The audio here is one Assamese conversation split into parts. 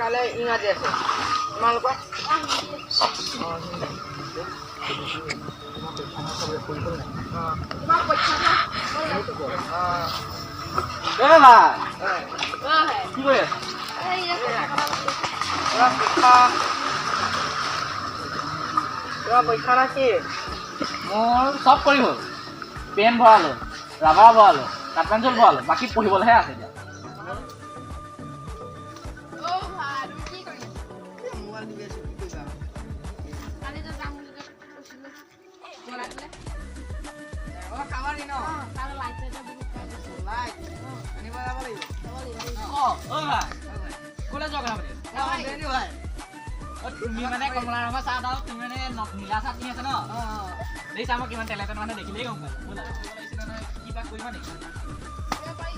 কাইলৈ ইংৰাজী আছে। তোমালোকৰ? অঁ, হিন্দী। অঁ। তোমাৰ পৰীক্ষাটো? অঁ। এ ভাই, অঁ। কি কৰি আছা? এই কথা পাতি আছো। তোমাৰ পৰীক্ষা, তোমাৰ পৰীক্ষা না কি? মোৰ চব কৰি হ'ল। পেন ভৰালোঁ, ৰাবাৰ ভৰালোঁ, কাঠ পেঞ্চিল ভৰালোঁ, বাকী পঢ়িবলৈহে আছে এতিয়া। অ ভাই, তুমি কি কৰি আছা? মোবাইল টিপি আছো, কি কৰিবা? কালি যে যাম বুলি যে কৈছিলো, বনাই দিলে। অঁ, খাবানি ন? অঁ, তাৰে লাইট চাইট বহুত বেয়া গৈছে। লাইট আনিব যাব লাগিব। যাব লাগিব। অ ঐ ভাই, ক'লৈ যোৱা কথা পাতি আছা? অঁ, বেনি ভাই। অ, তুমি মানে কমলা ৰঙৰ চাৰ্ট আৰু তুমি মানে নীলা চাৰ্ট পিন্ধি আছা ন? অঁ। দেখিছা, মই কিমান টেলেণ্টেড মানুহ দেখিলেই গম পাই। ব'লা, কৰিব লাগিছিলে নহয়। কিবা কৰিবা নেকি? কৰিব পাৰি।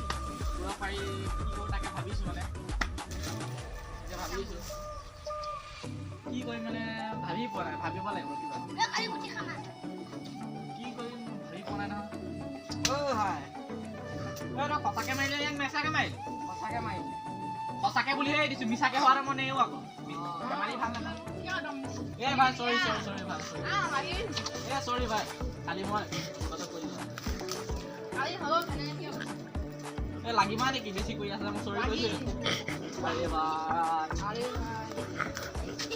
কৰিব পাৰি। কি কৰোঁ তাকে ভাবিছোঁ। মানে এতিয়া ভাবিছোঁ কি কৰিম, মানে ভাবি পোৱা নাই। ভাবিব লাগিব কিবা। এই কালি গুটি খানা। কি কৰিম ভাবি পোৱা নাই নহয়। অ' ভাই। ঐ, তই সঁচাকে মাৰিলে ইয়াক মিছাকে মাৰিলি? সঁচাকে মাৰিলে। সঁচাকে বুলিহে দিছোঁ, মিছাকে হোৱাটো মই নেৰো আকৌ। ধেমালি ভাল নাপাওঁ। কিয় দম দিছে? এ ভাই, চৰি চৰি চৰি ভাই, চৰি। আহ, লাগি। এ চৰি ভাই, কালি মই কথাটো কৈ দিলোঁ। কালি হ'লেও তেনেকে কিয় কৈছে? এ লাগিবা নেকি? বেছি কৰি আছিলে, মই চৰি লাগি। কৈছোঁ। আৰে ভাই। আৰে ভাই।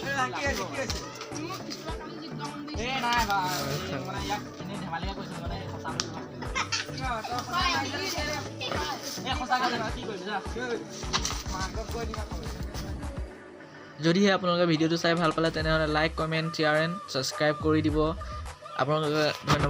এই ভাই, কি হৈছে, কি হৈছে? মোক পিছলা কালি যি দম দিছে। এ নাই ভাই, এই মানে ইয়াক এনেই ধেমালিকে কৈছিলোঁ, মানে সঁচা বুলি ভাবিছিলোঁ। কিয়, তই ভাই, সঁচাকে কি মাৰিলি? এ সঁচাকে জানো, কি কৰিবি যা। মাকক কৈ দিম আকৌ। যদিহে আপোনালোকে ভিডিঅ'টো চাই ভাল পালে, তেনেহ'লে like, comment, share and subscribe কৰি দিব আপোনালোকে। ধন্যবাদ।